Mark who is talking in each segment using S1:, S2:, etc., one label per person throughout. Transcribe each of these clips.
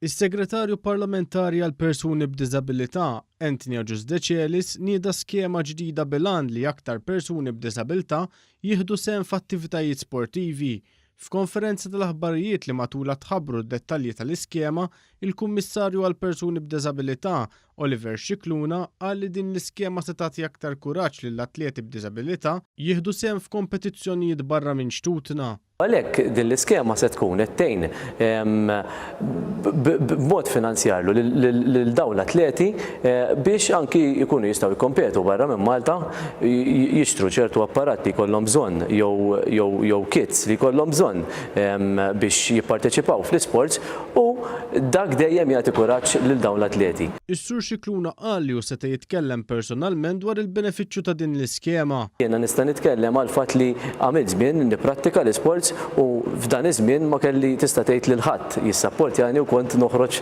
S1: Is-Segretarju Parlamentari għall-Persuni b'Diżabilità, Anthony Agius Decelis nieda skema ġdida bil-għan li aktar persuni b'diżabilità jieħdu sehem f'attivitajiet sportivi. F'konferenza tal-aħbarijiet li matulha tħabbru d-dettalji tal-iskema, il-Kummissarju għall-Persuni b'Diżabilità, Oliver Scicluna, qal li din l-iskema se tagħti aktar kuraġġ lill-atleti b'diżabilità jieħdu sehem f'kompetizzjonijiet barra minn xtutna.
S2: Għalhekk din l-iskema se tkun qed tgħin b'mod finanzjarlu lil dawn l-atleti biex anki jkunu jistgħu jikkompetu barra minn Malta, jixtru ċertu apparat li jkollhom bżonn jew kits li jkollhom bżonn biex jipparteċipaw fl-isports u dak dejjem jagħti kuraġġ lil dawn l-atleti.
S1: Is-Sur Scicluna qal li hu seta' jitkellem personalment dwar il-benefiċċju ta' din l-iskema.
S2: Jiena nista' nitkellem għall-fatt li għamilt żmien nipprattika l-isports u f'dan iż-żmien ma kelli tista' tgħid lil ħadd jissapportjani u kont noħroġ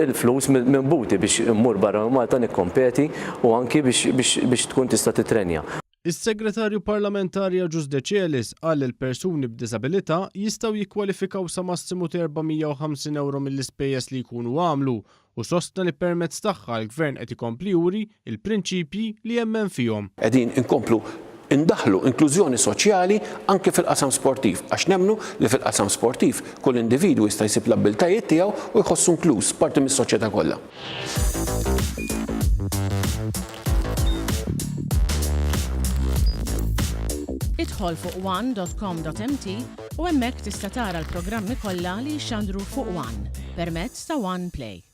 S2: il-flus minn buti biex immur barra minn Malta nikkompeti u anki biex tkun tista' tittrenja.
S1: Is-Segretarju Parlamentari Agius Decelis qal li l-persuni b'diżabilità jistgħu jikkwalifikaw sa massimu ta' 450 ewro mill-ispejjeż li jkunu għamlu u sostna li permezz tagħha l-Gvern qed ikompli juri l-prinċipji li jemmen fihom.
S3: Qegħdin inkomplu ndaħħlu inklużjoni soċjali anke fil-qasam sportiv għax nemmnu li fil-qasam sportiv kull individwu jista' jsib l-abbiltajiet tiegħu u jħossu inkluż, parti mis-soċjetà kollha.
S4: Idħol fuq one.com.mt u hemmhekk tista' tara l-programmi kollha li jixxandru fuq One permezz ta' One Play.